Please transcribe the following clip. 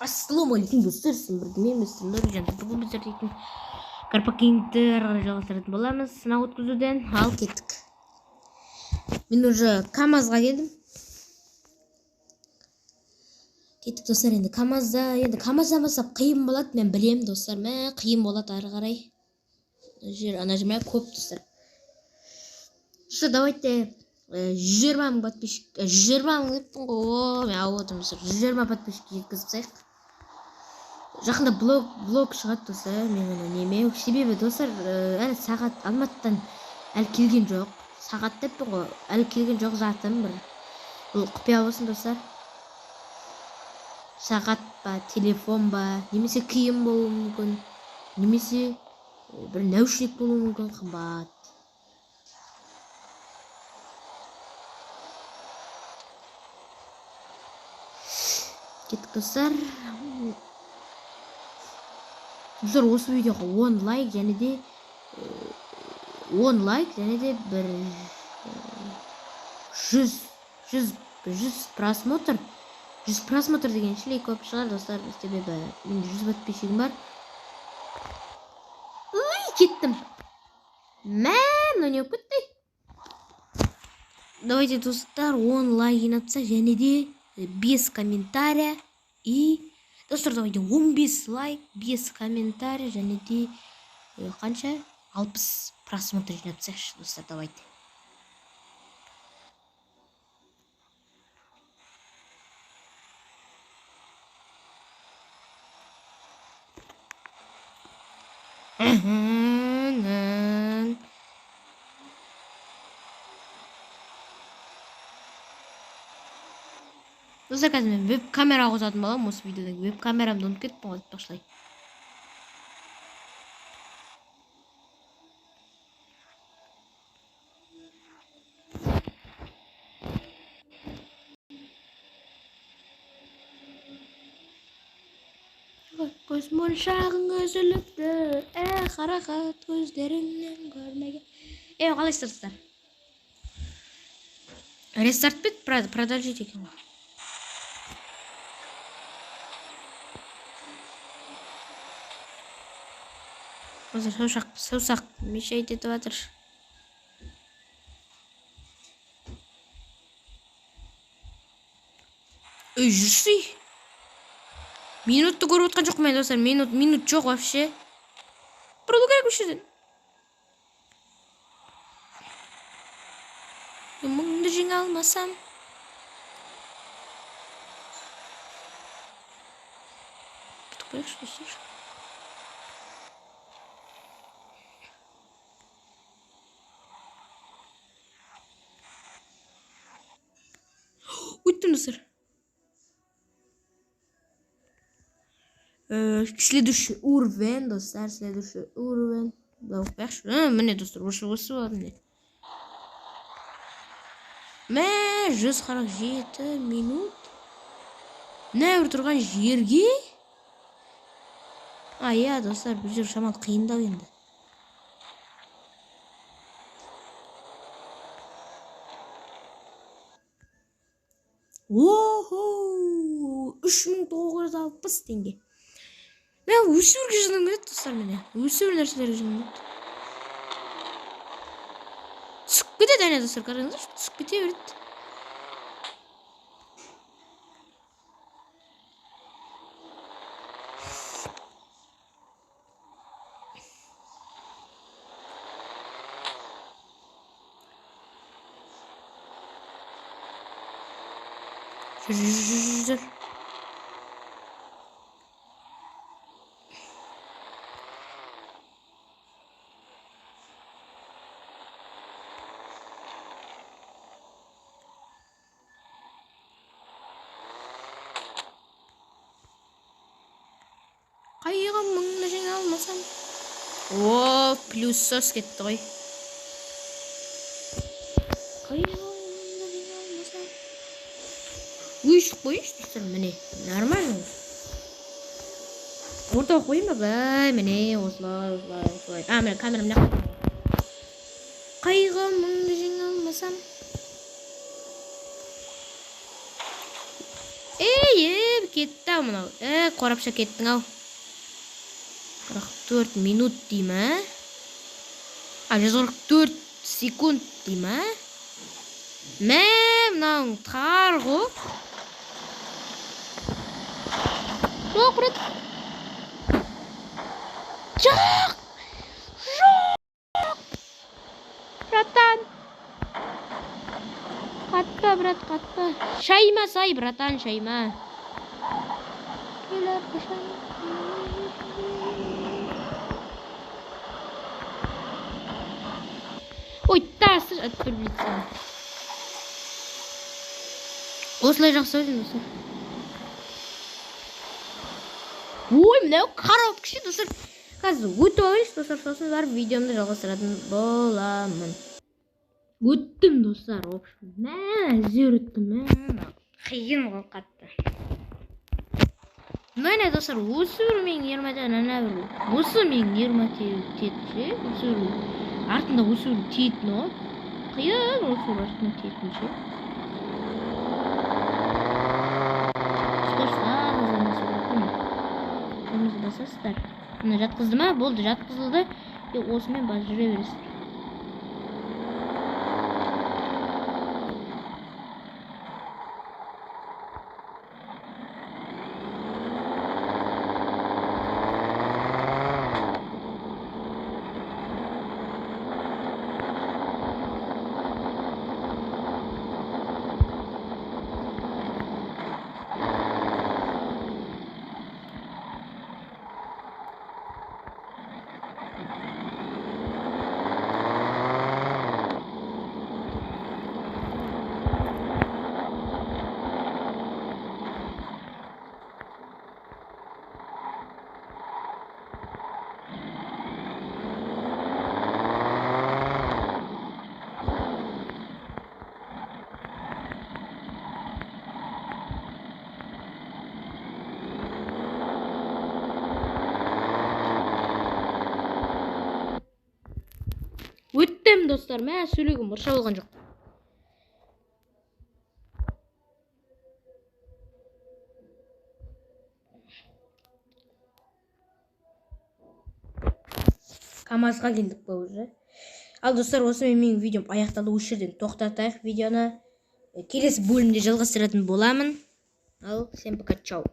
Ассалаумағалейкум, достар, сіздермен бірге мен, мистер Нұржан. Бүгін біздер дейтін Карпакингті ары қарай жалғастыратын боламыз сынақ өткізуден. Ал кеттік. Мен уже КамАЗға келдім. Кеттік, достар, енді КамАЗда, енді КамАЗдан бастап қиын болады, мен білемін, достар, мә, қиын болады ары қарай. Жер, ана жер, мә, көп, достар. Достар, давайте, 120 мың подписчик, 120 мың деппін ғой, о, мен алып отырмын, достар, 120 подписчик жеткізіп тастайық. Жақында блог шығады, достар, мен ана неме, себебі, достар, әлі сағат Алматыдан әлі келген жоқ. Сағат деппін ғой, әлі келген жоқ затым бір. Бұл құпия болсын, достар. Сағат па, телефон ба, немесе киім болуы мүмкін, немесе бір наушник болуы мүмкін, қымбат. Кеттік, достар. Достар, осы видеоға 10 лайк және де, 10 лайк және де бір, жүз просмотр. 100 просмотр деген шілей көп шығар, достар, себебі менде 100 подписчигім бар. Үй, кеттім. Мә, мынау не болып кетті? Давайте, достар, 10 лайк жинап тастайық және де 5 комментария и, достар, давайте 15 лайк, 5 комментарий және де, қанша? 60 просмотр жинап тастайықшы, достар, давайте. Достар, қазір мен веб камера қосатын боламын осы видеода. Веб камерамды ұмытып кеттім ғой, айтпақшылай. Көз моншағың үзіліпті, қарақат көздеріңнен көрмеген. Қалайсыздар, достар? Рестарт бет, продолжить екен ғой. Осы саусақ мешает етіп жатыр. Ей, жүрсей. Минутты көріп отқан жоқпын мен, достар. Минут жоқ вообще. Бұрылу керек осы жерден. Мұңды жеңе алмасам. Бітіп қояйықшы, достар. Өттім, достар. Следующий уровень, достар, следующий уровень. Былай оқып қояйықшы. Міне, достар, осы болады, міне. Мә, жүз қырық жеті минут. Мына бір тұрған жерге. А, иә, достар, бұл жер шамалы қиындау енді. Охо, үш мың тоғыз жүз алпыс теңге. Мә, өсуге жыным келеді, достар, міне. Өсу нәрселерге жыным келеді. Түсіп кетеді, әне, достар, қараңыздаршы, түсіп кете береді. Жүр, жүр, жүр, жүр. Қайғы мыңды жеңе алмасам. О, плюс сос кетті ғой. Қайғы мыңды жеңе алмасам. Өшіп қойыншы, достар, міне. Нормально. Ортаға қояйын ба? Былай, міне, осылай, осылай, осылай. А, міне, камера мына жақта. Қайғы мыңды жеңе алмасам. Ей, ей, Кетті ау мынау. Қорапша кеттің ау. 44 минут дей ма? А, 144 секунд дей ма? Мә, мынауың тар ғой. Жоқ, брат. Жоқ! Жоқ! Братан. Қатпа, брат, қатпа. Шайма сай, братан, шайма. Келер қашан? Ой, тасы атып білсем. Осылай жақсы өзім, достар. Ой, мынау коробка ше, достар. Қазір өтіп алайыншы, достар, сосын барып видеомды жалғастыратын боламын. Өттім, достар, в общем. Мә, әзер өттім, мә. Қиын ғой қатты. Міне, достар, осы бір менің ермәтен, ана бір осы менің ермәтен тиетін ше, осы бір артында осы бір тиетін ғой. Қиын осы бір артында тиетін ше. Қырмызы басасыздар. Міне жатқызды ма? Болды, жатқызылды. Осымен бас жүре бересіздер. Өттім, достар, мә, сөйлеуге мұрша болған жоқ. КамАЗға келдік па уже. Ал, достар, осымен менің видеом аяқталды. Осы жерден тоқтатайық видеоны. Келесі бөлімде жалғастыратын боламын. Ал, всем пока, чао.